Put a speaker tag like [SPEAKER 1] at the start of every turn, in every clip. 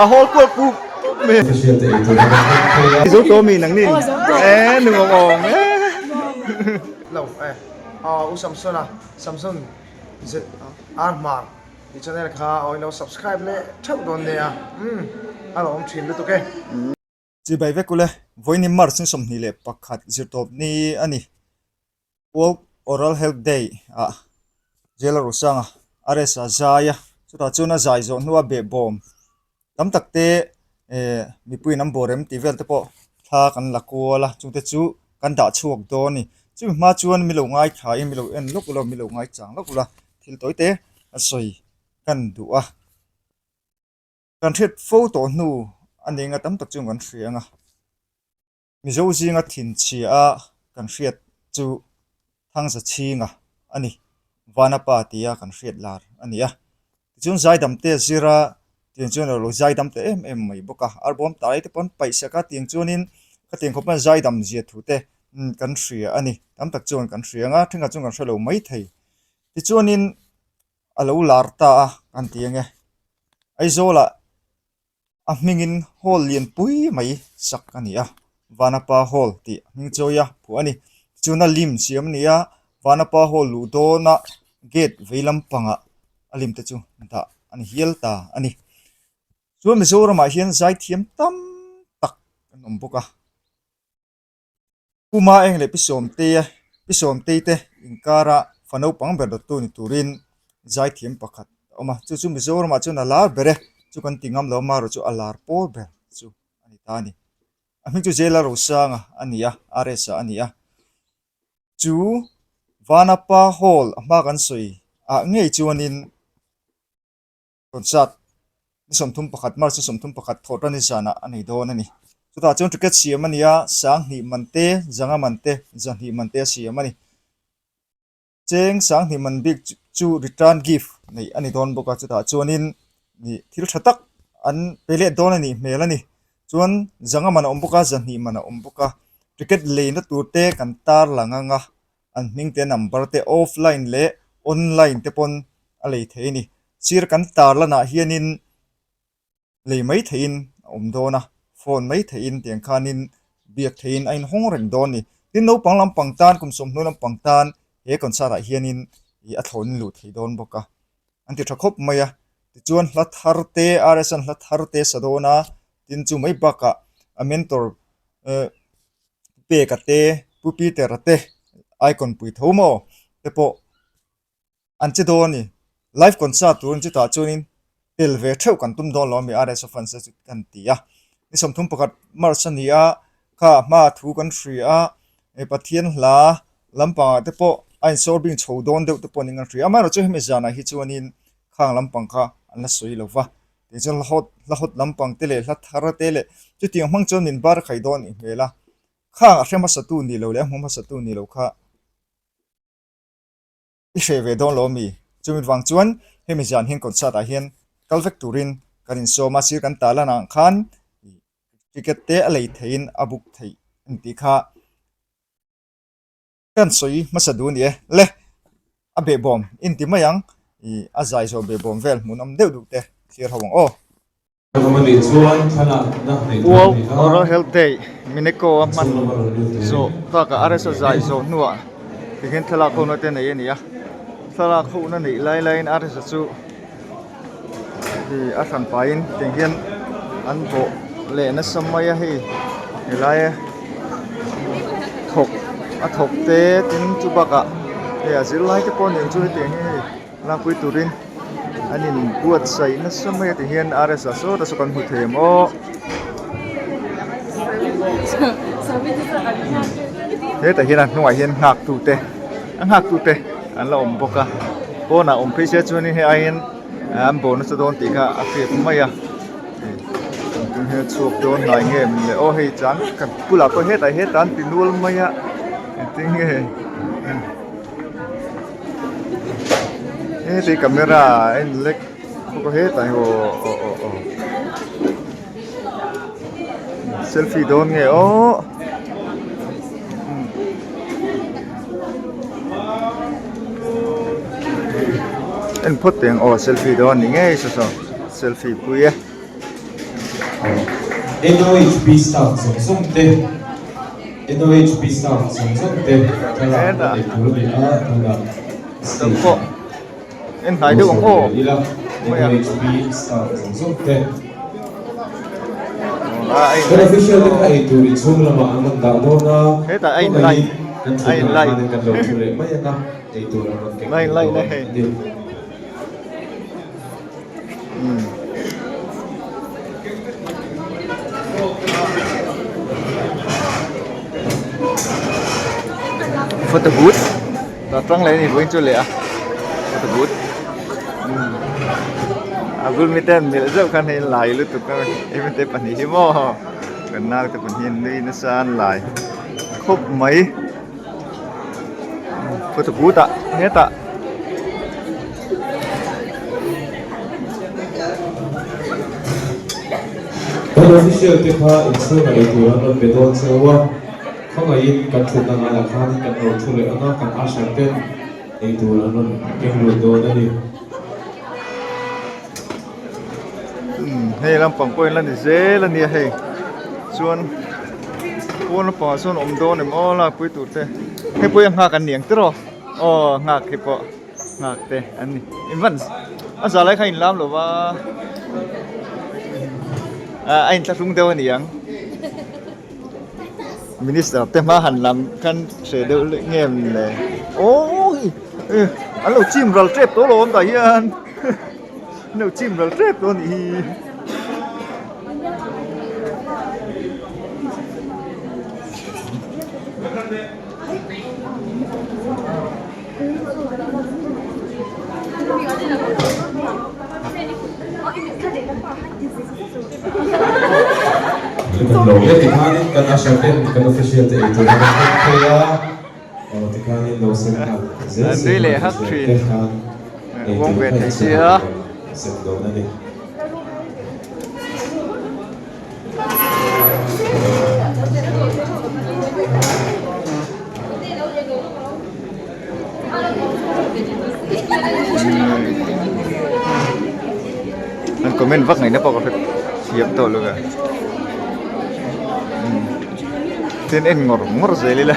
[SPEAKER 1] A hawl kual pup pup mai. Zo tawh mi nang ni? E nu awm awm e.
[SPEAKER 2] Lo e. Aw u Samson a Samson ZR Hmar i channel kha aw ilo subscribe leh theuh dawn nia umm a lo awm thin lutuk e.
[SPEAKER 1] Chibai vek ule, vawiin March ni 21 zirtawp ni a ni. World Oral Health Day ah Jailer Rusanga arrest a zai a, chutah chuan a zai zawh hnua behbawm tam tak te eh mipuiin an bawr em tih vel te pawh thla kan la kual a, chungte chu kan dah chhuak dawn a ni. Chumi hma chuan mi lo ngaithlain mi lo en lawk ula, mi lo ngaichang lawk ula, thil tawi te a sawi kan duh a. Kan hriat fo tawh hnu a ni anga tam tak chu kan hria ang a. Mizo zinga thinchhia a kan hriat chu Thangza Chhinga a ni, Vanapa tia kan hriat lar a ni a. Tichuan zaidam te a zir a, tiang chuan a lo zaidam ta em em mai bawk a. Arbawm tai te pawh an paih sak a, tiang chuanin khatiang khawp hian zaidam zia thu te kan hria a ni. Tam tak chuan kan hria ang a, thenkhat chuan kan hre lo mai thei. Tichuanin a lo lar ta a kan ti ang e. Aizawlah A hmingin hall lian pui mai sak a ni a, Vanapa Hall tih a hming chawi a phuah a ni. Tichuan a lim siam a ni a, Vanapa Hall luh dawna gate vei lampangah a lim te chu dah a ni hial ta a ni. Chuan Mizoramah hian zaithiam tam tak an awm bawk a. Pu Maeng leh Pi Sawmtea, Pi Sawmtei te inkara fa naupang ber dawttu ni turin zaithiam pakhat a awm a, chu chu Mizoramah chuan a lar ber e, chu kan ti ngam lo amaherawh chu a lar pawl ber chu a ni ta a ni. A hming chu Jela Rosanga a ni a, RS-a a ni a. Chu Vanapa Hall a hma kan sawi ah ngei chuanin Concert ni 31 March ni 31 thawh tan ni zanah a nei dawn a ni. Chutah chuan ticket siam a ni a, sanghnih man te, zanga man te, zahnih man te a siam a ni. Cheng sanghnih man bik chu return gift neih a ni dawn bawk a, chutah chuanin nih thil tha tak an pe leh dawn a nih hmel a ni. Chuan zanga man a awm bawk a, zahnih man a awm bawk a, ticket leina tur te kan tarlang ang a, an hming te number te offline leh online te pawn a lei thei a ni. Sir kan tar lanah hianin lei mai theihin a awm dawn a, phone mai theihin tiang khanin biak theihin a inhawng reng dawn a ni. Tin naupang lampang tan kum sawmhnuai lampang tan he concert ah hianin ih a thlawnin luh thei dawn bawk a, an ti tha khawp mai a. Tichuan hla thar te RSN hla thar te sa dawn a, tin chu mai bakah a mentor eh Peka te, Pu Peter-a te, Icon pui tho maw te pawh an che dawn a ni. Live concert turin chutah chuanin tel ve theuh kan tum dawn lo a mi RSO fans te chu kan ti a. Ni 31 March a ni a, kha hma thu kan hria a, Pathian hla lampangah te pawh a insawr bing chho dawn deuh te pawh niin kan hria. Amaherawhchu hemi zanah hi chuanin khang lampang kha an la sawi lo va. Tichuan hla hawt hla hawt lampang te leh hla thar te leh chutiang hmang chuan min bar khai dawn i hmel a, khang a hre hmasatu ni lo leh a hmu hmasatu ni lo kha i hreh ve dawn lo a mi? Chumi vang chuan hemi zan hian concert ah hian kal vek turin kan insawm a, sir kan ta lan ang khan ticket te a lei theihin a book theih a ni tih kha. Kan sawi hmasa duh a ni e. Le, a behbawm in ti mai ang. I a zai zawh behbawm vel hmuhnawm deuh deuh te thlir ho ang aw. World Oral Health Day Mineko a hman zawh bakah RSA zai zawh hnuah tikhian thlalak hona te nei a ni a. Thlalak hona neih lai laiin RSA chu a hran pahin tiang hian an bawh leh nasa mai a hei helai a thawk a thawk te tin chu bakah hei a zirlai te pawh nen chu hetiang hi hei lakpui turin an in buatsaih nasa mai a ti hian RS a sawta saw kan hmu thei ang aw. Hetah hian a hnungah hian nghak tute a nghak tute an la awm bawk a pawnah awm phei se chuanin hei aiin an bawr nasa dawn tih kha a hriat mai a engtin nge chhuak dawn hnai nge maw le aw hei chuan kan bulah pawh hetah hetah an ti nual mai a engtin nge heti camera a en lek bawk a hetah hi aw aw aw aw. Selfie dawn nge aw. En phawt teh ang aw selfie dawn ni ngei saw saw selfie pui e.
[SPEAKER 3] NOHP staff zawng zawng te NOHP staff zawng zawng te thlalak na nei tur a ni a tunah stage ah
[SPEAKER 1] En hnai deuh ang aw.
[SPEAKER 3] NOHP staff zawng zawng te Kan official te kha eitur inchhung lamah an rawn dah dawn a kawngaihin kan thutna ah khanin kan lo thu leh mai ang a eitur an rawn keng leh dawn a ni.
[SPEAKER 1] Photo booth ta tang leh ni vawiin chu leh a photo booth a bul mi ten melh zeuh khan hei lai lutuk a hemi te pahnih hi maw kan naute pahnih an nui nasa an lai khawp mai. Photo booth ah hetah
[SPEAKER 3] Kan official te kha inchhung a eitur an rawn pe dawn cheu a, khawngaihin kan thutna ngaiah khanin kan lo thu leh ang a, kan usher ten eitur an rawn keng lut dawn a ni.
[SPEAKER 1] Umm hei lampang pawh in la ni zel a nia hei chuan pawn lampangah sawn awm dawn em aw lakpui tur te hei pawh hi a nghak an ni ang tiraw aw nghak hi pawh nghak te an ni invan a za lai kha in lam lo va ah a inthlahrung deuh a ni ang minister te hma han lam khan hre deuh leh nge le awii an lo chim ral tep tawh lo awm tah hian. No chim ral tep tawh anih hi.
[SPEAKER 3] Lo le tikhanin kan usher ten kan official te eitur an rawn hmang phei a. Aw tikhanin lo sem nghal zel
[SPEAKER 1] An nui leh hak thin. Vawng ve thei sia.
[SPEAKER 3] Sem dawn a ni.
[SPEAKER 1] An comment vak ngaihna pawh ka hre thiam tawh lo a. Tin en ngawr ngawr zel ila.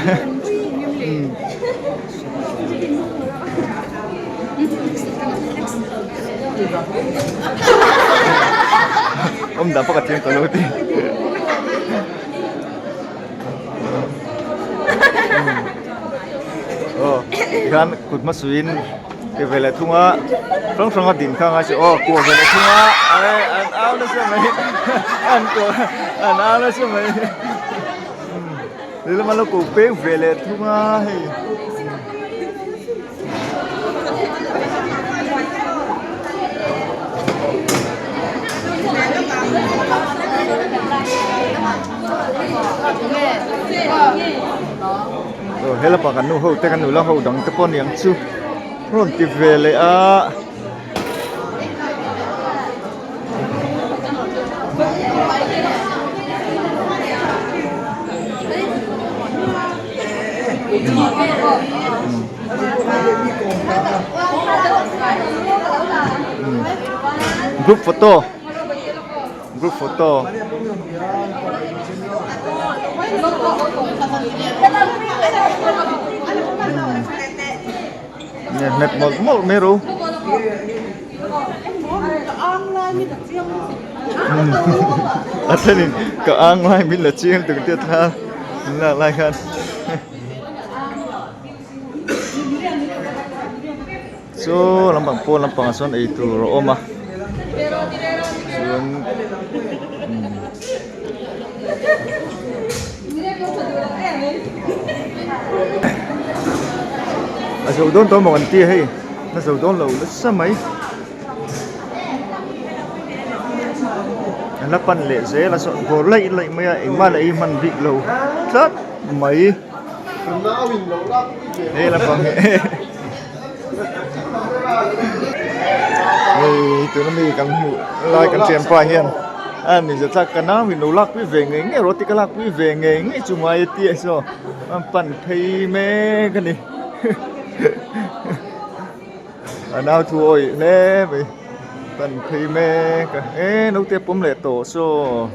[SPEAKER 1] Awm dan pawh ka thiam tawh lo ti. Aw tikhan kut hmasuiin ke ve leh thung a hrang hrang a din kha ngai se aw kuah ve leh thung a an au nasa mai an kuah an au nasa mai lehlam an lo ko peng ve leh thung a hei. Aw he lamah kan nu ho te kan nula ho dang te pawh aniang chu rawn ti ve leh a. Group photo group photo nge hmet mawlh mawlh mai ro a thenin ka ang lai min la chiang tuk te thla an lak lai khan chaw lampang pawn lampangah sawn eitur a awm a chuan a zo dawn tawh maw kan tia hei a zo dawn lo nasa mai a la pan leh zel a saw bawr laih laih mai a engmah la ei hman bik lo tlat mai hei lampang hi hei tuna mi kan hmuh lai kan thianpa hian a ni za thlak ka nau in lo lak pui ve ngei ngei rawh ti ka lak pui ve ngei ngei chu ngai a tia saw a pan phei mek a ni. A nau thu awih hle mai pan phei mek a e naute pawm leh tawh saw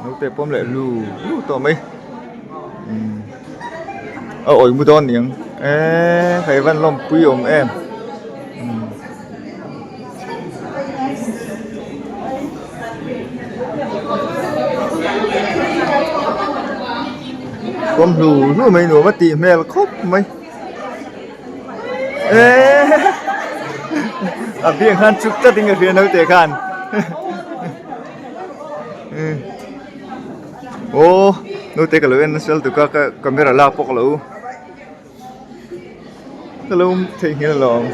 [SPEAKER 1] naute pawm leh lu lu tawh mai umm a awih mu dawn niang e hei van lawmpui awm em umm. Pawm hlu hlu mai nuam a tih hmel khawp mai. A biang khan chuk tlat in ka hria naute khan aw naute ka lo en nasa lutuk a ka camera lak pawh ka lo ka lo theihnghilh alawm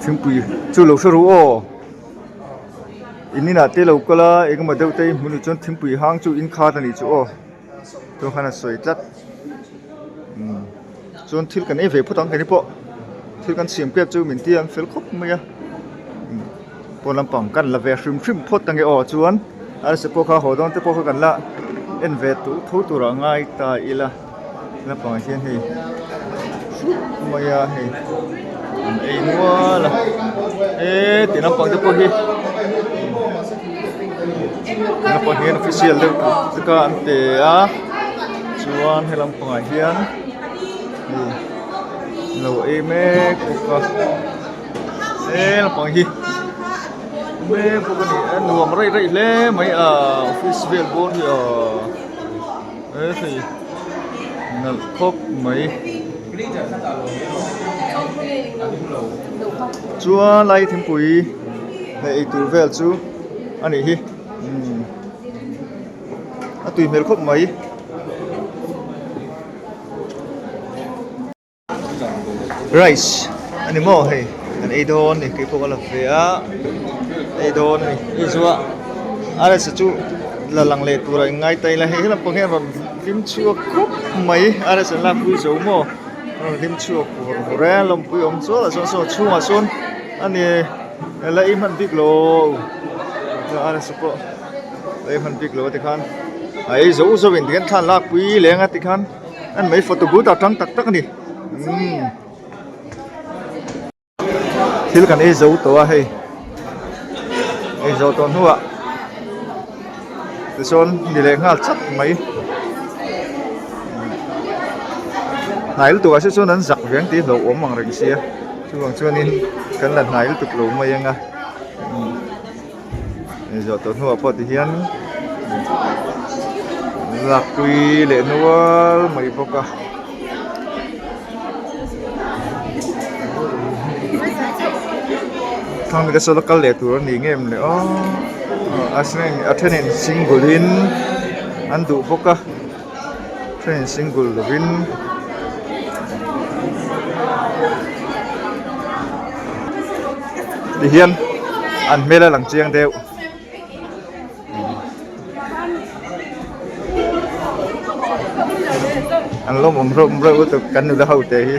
[SPEAKER 1] thingpui chu lo hre ru aw. In inah te lo kal a engemaw deuh te hmun ah chuan thingpui hang chu in khat a nih chu aw chuan khan a sawi tlat umm chuan thil kan ei ve phawt ang keini pawh thil kan siam kep chu min ti ang fel khawp mai a umm pawn lampang kan la ve hrim hrim phawt ange aw chuan arsa pawh kha haw dawn te pawh kha kan la en ve tho tho tur ah ngai ta ila. Lampangah hian hei hrup mai a hei an ei nual a e ti lampang te pawh hi lampang hian official deuh tak a an pe a chuan he lampangah hian hei an lo ei mek bawk a he lampang hi mek bawk a ni a nuam raih raih hle mai a office vel bawr hi aww. He hei nalh khawp mai chuan lai thingpui leh eitur vel chu a nih hi umm a tui hmel khawp mai. Rice a ni maw hei kan ei dawn ni keipawh ka la ve a ei dawn a ni hei chu a rice chu la lang leh tur a inngai ta ila hei helam pang hian rawn hlim chhuak khawp mai a rice an lakpui zo maw a rawn hlim chhuak vur vur e lawmpui awm chual ah sawn saw chhungah sawn a ni la ei hman bik lo a rice pawh la ei hman bik lo a tikhan a ei zo zo in tikhian thla an lakpui leng a tikhan. An mei photo booth ah tang tak tak a ni umm thil kan ei zo tawh a hei ei zo tawh hnuah tichuan ni leh nghal chak mai hnai lutuk ah se chuan an zak veng tih hlauhawm ang reng sia chuvang chuanin kan la hnai lutuk lo mai ang a. Zawh tawh hnuah pawh tihian lakpui leh nual mai bawk a. Thang te sawn a kal leh tur a ni ngem le aw a thenin single in an duh bawk a. Train single lovin tihian an hmel a lang chiang deuh. An lawmawm reuh reuh lutuk kan nula ho te hi.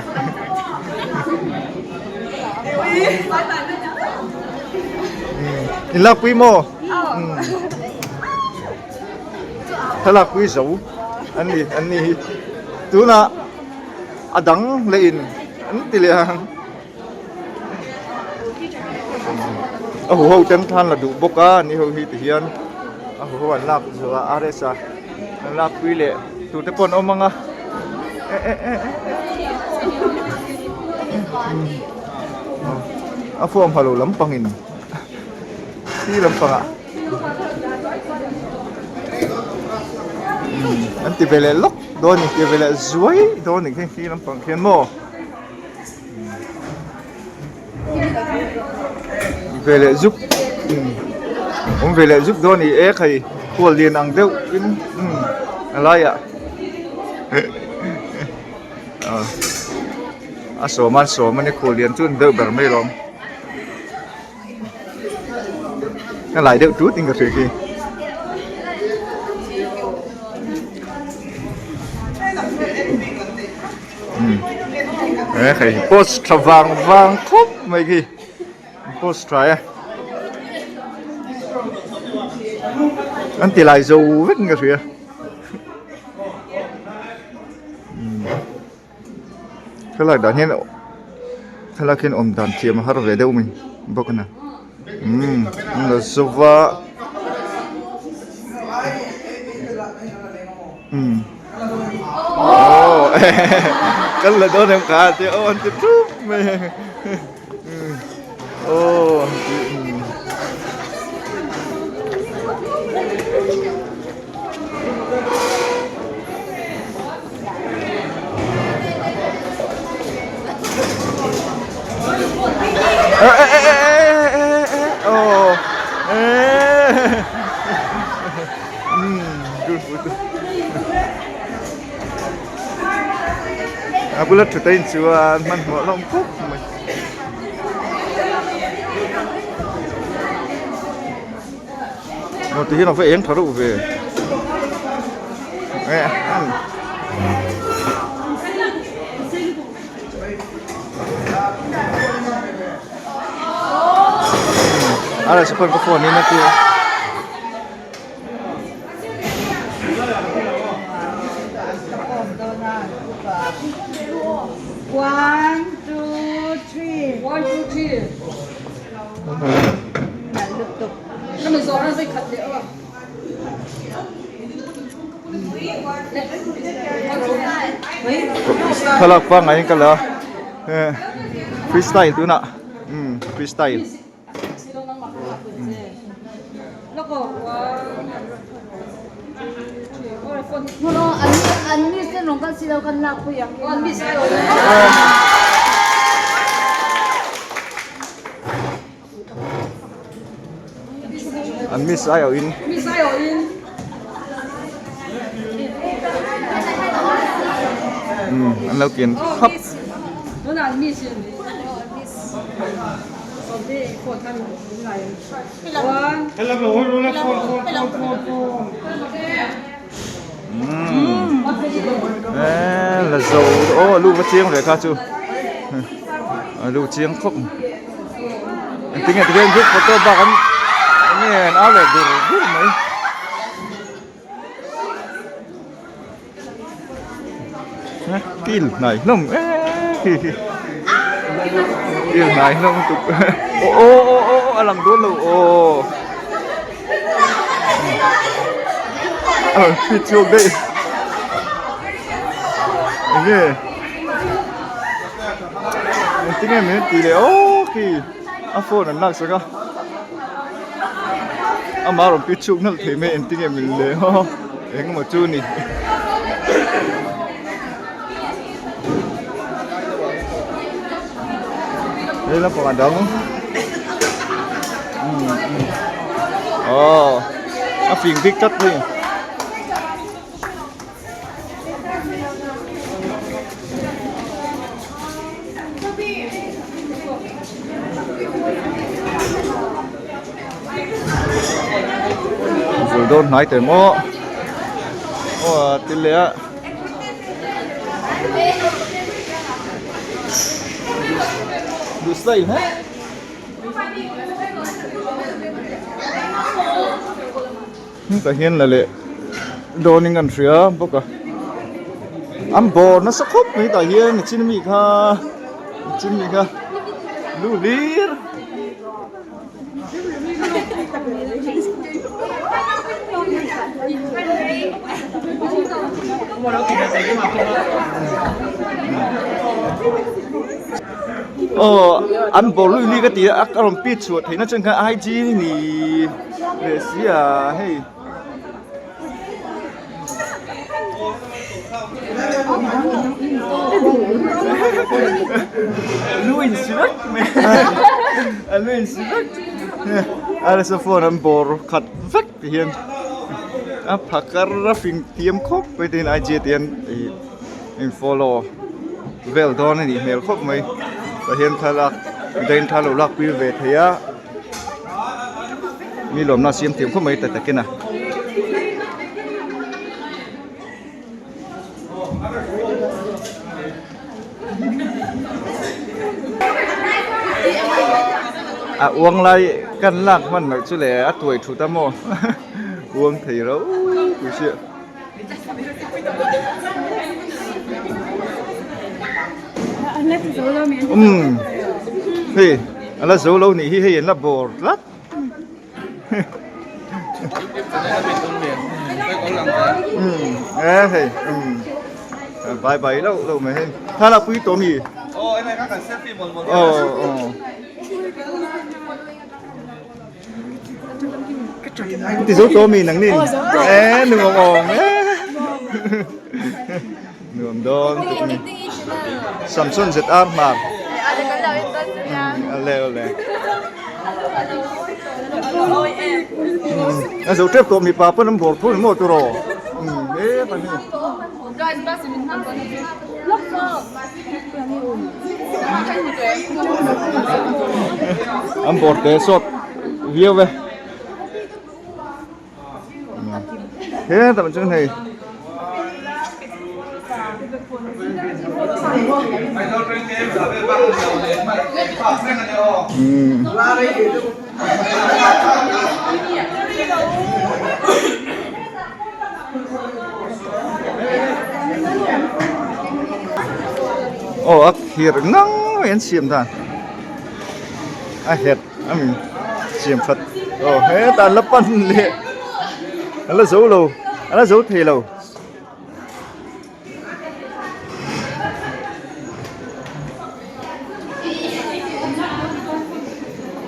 [SPEAKER 1] In lakpui maw? Thlalak pui zo an ni an ni hi tunah a dang leh in an ti leh ang a huho ten thlan la duh bawk a ni ho hi ti hian a huho an lak zawh a RS a an lak pui leh tur te pawh an awm ang a eh eh eh a form ha lo lampang in khi lampangah. An ti ve leh lawk dawn a ni ti ve leh zuai dawn a ni khi khi lampang khian maw ve leh zuk awm ve leh zuk dawn a ni e khai hual lian ang deuh in a laiah a sawm a sawm a ni khual lian chu a ni deuh ber mai alawm. Ka lai deuh tut in ka hria khi. E hei post tha vang vang khawp mai khi post tha e. An ti lai zo vek in ka hria. Thlalak dan hian thlalak hian awm dan thiam a har ve deuh mai bawk a ni. Umm an la zo va umm aw kan la dawn em kha tia aw an ti thup mai aw an ti umm. A bula thut a inchuan hmanhmawh hlawm khawp mai. Maw ti hian a va eng tha reuh ve a la sapawn ka phone in a tia.
[SPEAKER 4] One, two, three.
[SPEAKER 5] One, two, three.
[SPEAKER 1] Thlalak pangngai in ka la eh freestyle tunah umm freestyle. An miss ai awh in.
[SPEAKER 5] Miss ai awh in.
[SPEAKER 1] Umm an lo kian khap.
[SPEAKER 5] Tunah an miss in.
[SPEAKER 1] Umm eh la zo aw a lu va chiang ve kha chu a lu chiang khawp engtin nge tikhian group photo bak an enge an au leh dur dur mai. Kil hnai hlawm em kil hnai hlawm lutuk aw aw aw a lang dawn lo aw a rawn hrit chhuak daih enge engtin nge min tih leh aw khi a phone an laksak a amah rawn pit chhuak nalh thei mai engtin nge min leh aw engemaw chu a ni. Hei lampang a dang aw a fing bik tlat mai. Zul dawn hnai teh maw aw a ti leh a duh style hle. Hetah hian la leh dawnin kan hria bawk a an bawr nasa khawp mai tah hian nichin ami kha nichin ami kha lu hlir. Aw an bawr lui lui ka ti a a rawn pit chhuah theihna chuan khan IG ni. Leh si a hei. Lu in si vek mai a lu in si vek a rsa phone an bawr khat vek ti hian a phakar a fing thiam khawp mai te hian IG ah te hian ih in follow vel dawn a nih hmel khawp mai tah hian thlalak midangin thla lo lakpui ve thei a. Mi lawmna a siam thiam khawp mai ta takin a. A uang lai kan lak hman loh chu le a tuai thut a maw. Uang thei rau pui sia. Umm hei a la zo lo nih hi hei an la bawr tlat. Umm e hei umm bai bai loh loh mai hei thlalak pui tawh mi. Aw aw. Ti zo tawh mi nang nin e nuam awm e nuam dawn tuk ni Samson ZR hmar ale ale a zo tep tawh mipa pawn an bawr tho ni maw turaw e pani An bawr te sawt viau e. He tam chu hei. Um. Aw a khir ngang mai an siam dan a het a mi siam that aw hetah an la pan leh an la zo lo an la zo thei lo.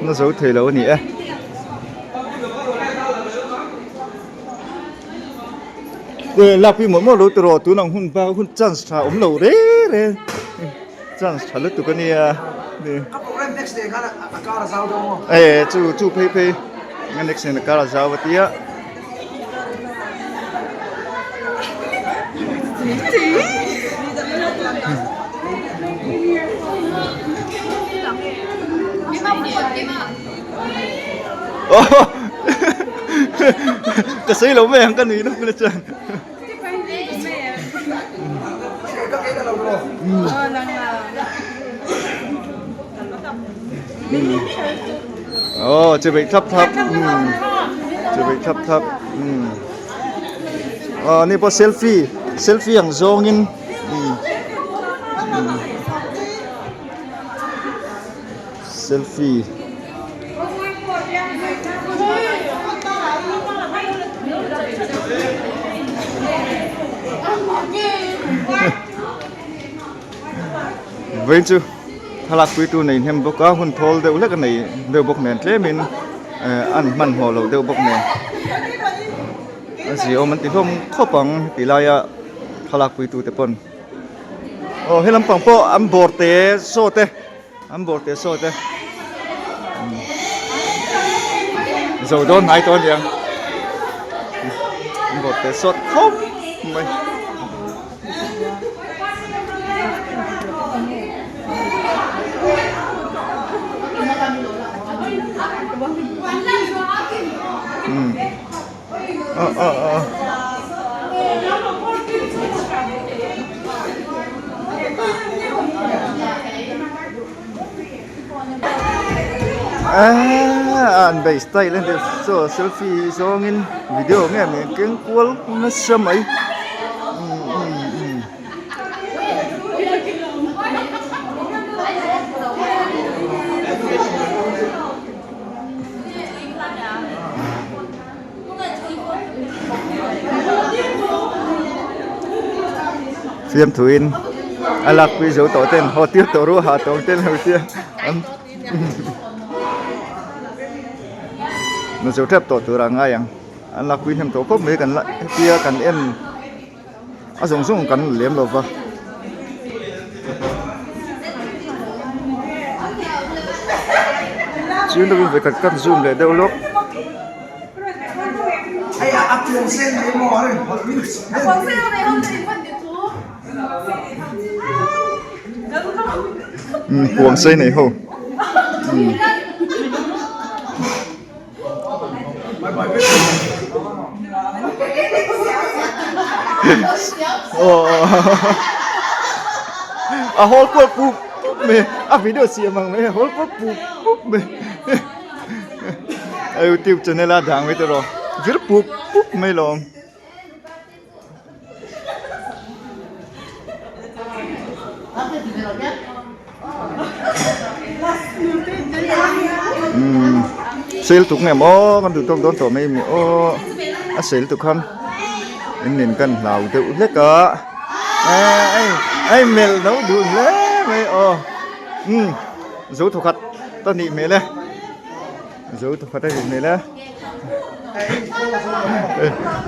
[SPEAKER 1] An la zo thei lo a ni e. Lakpui mawlh mawlh lo tawh tun ang hun bak hun chance tha awm lo reng reng chance tha lutuk a nia e chu chu phei phei next day a kar a zau a tia. Ka sawi lo mai ang ka nui nawk na chuan. Aw che beih thlap thlap che beih thlap thlap aw ni pawh selfie selfie ang zawngin Selfie. Vawiin chu thlalak puitu nei hnem bawk a hun thawl deuh hlek a nei deuh bawk nen tlemin eh an hmanhmawh loh deuh bawk nen a ziaawm an ti hlawm khawp ang tih laia thlalak puitu te pawn. Aw he lampang pawh an bawr te saw te an bawr te saw te zo dawn hnai tawh aniang an bawr te sawt khawp mai. An bei style a nia saw selfie zawngin video nge mai a keng kual nasa mai. Fiamthuin a lakpui zo tawh ten haw tir tawh ruah hah tawng ten lo tia an na zo tep tawh tur a ngai ang an lakpui hnem tawh khawp mai kan la hetia kan en a zawng zawng kan lem lo va. Chiang takin vawikhat kan zoom leh deuh lawk. Umm puang sei nei ho. A hawl kual pup pup mai a video siam ang mai a hawl kual pup pup mai a youtube channel a dang mai te rawh. Vir pup pup mai lawm. Umm sel tuk nge maw kan duh tawk dawn tawh mai mi aw a sel tuk khan in nen kan hlau deuh hlek a eh ei melh no duh hle mai aw umm zo thawkhat ta nih hmel e. Zo pakhat a nih hmel a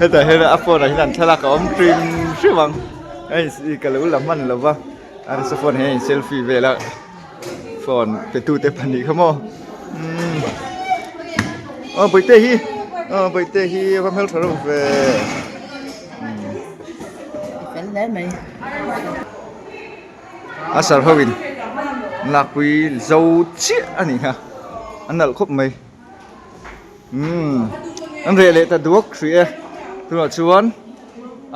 [SPEAKER 1] hetah hian a phone ah hian an thlalak a awm hrim hrim ang hei ka lo la hman lo va a rsa phone hian a in selfie vel a phone pe tu te pahnih kha maw umm aw bawihte hi aw bawihte hi a va hmeltha reuh ve A sar ho in lakpui zo chiah a ni kha a nalh khawp mai umm an reh leh ta duak hrih e tunah chuan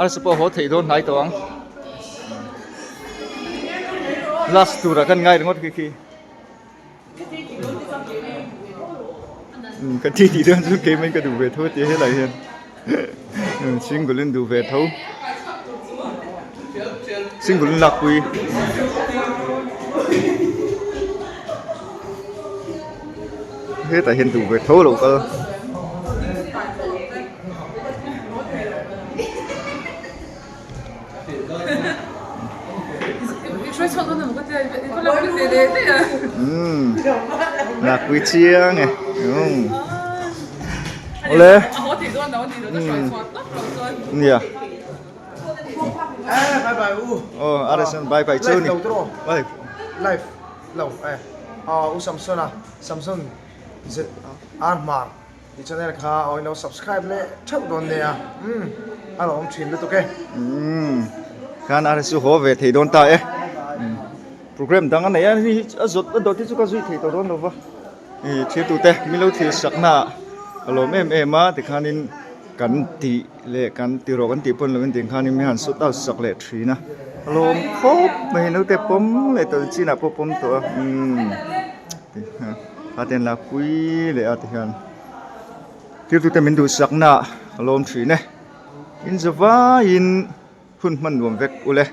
[SPEAKER 1] arsa pawh haw theih dawn hnai tawh ang last turah khan ngai ringawt khi khi umm ka thi tih dawn chu keimah in ka duh ve tho a tia helai hian single in duh ve tho single in lakpui hetah hian duh ve tho a lo kal. Umm lakpui chiang e umm awle umm nia aw a restaurant bye bye chu ni bye
[SPEAKER 2] live lo e u Samson a Samson ZR Hmar. I channel kha aw ilo subscribe leh theuh dawn nia umm a lo awm thin lutuk e.
[SPEAKER 1] Umm khan a chu haw ve thei dawn ta e program dang a nei a ni a zawt a dawt hi chu ka zui thei tawh dawn lo va i thil tute min lo thil sak na a lawm em em a tikhanin kan tih leh kan ti rawh kan tih pawn lovin tikhanin mi han sut out sak leh thin a a lawm khawp mai naute pawm leh tawh chinah pawh pawm tawh a umm. A ten la pui leh a tihian thiltute min duhsakna a lawm thin e in zavaiin hun hman nuam vek ule.